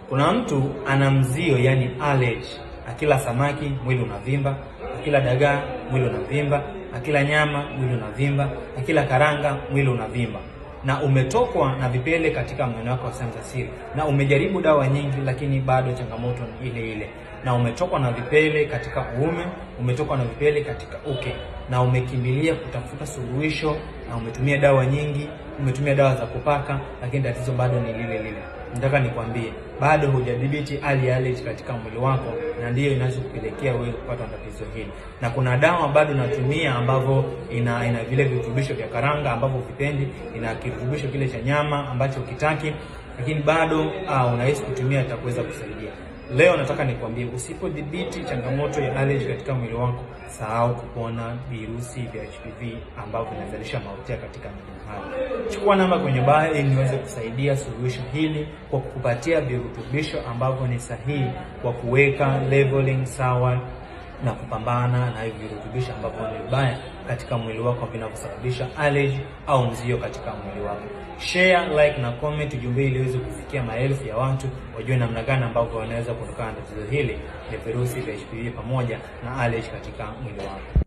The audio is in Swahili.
Kuna mtu ana mzio, yani allergy. Akila samaki mwili unavimba, akila dagaa mwili unavimba, akila nyama mwili unavimba, akila karanga mwili unavimba. Na umetokwa na vipele katika mwili wako wa sehemu za siri, na umejaribu dawa nyingi, lakini bado changamoto ni ile ile. Na umetokwa na vipele katika uume, umetokwa na vipele katika uke, na umekimbilia kutafuta suluhisho, na umetumia dawa nyingi, umetumia dawa za kupaka, lakini tatizo bado ni lile lile. Nataka nikwambie, bado hujadhibiti hali ya allergy katika mwili wako, na ndiyo inazokupelekea wewe kupata tatizo hili. Na kuna dawa bado natumia ambavyo ina vile virutubisho vya karanga ambavyo vipendi, ina kirutubisho kile cha nyama ambacho ukitaki, lakini bado unahisi kutumia itakuweza kusaidia. Leo nataka nikwambie, usipodhibiti changamoto ya allergy katika mwili wako, sahau kupona virusi vya HPV ambavyo vinazalisha mautia katika mwili wako. Chukua namba kwenye bio ili niweze kusaidia suluhisho hili kwa kukupatia virutubisho ambavyo ni sahihi kwa kuweka leveling sawa na kupambana na hivi virutubisho ambavyo ni vibaya katika mwili wako vinavyosababisha allergy au mzio katika mwili wako. Share, like na comment ujumbe ili iweze kufikia maelfu ya watu wajue namna gani ambavyo wanaweza kuondokana na tatizo hili la virusi vya HPV pamoja na allergy katika mwili wako.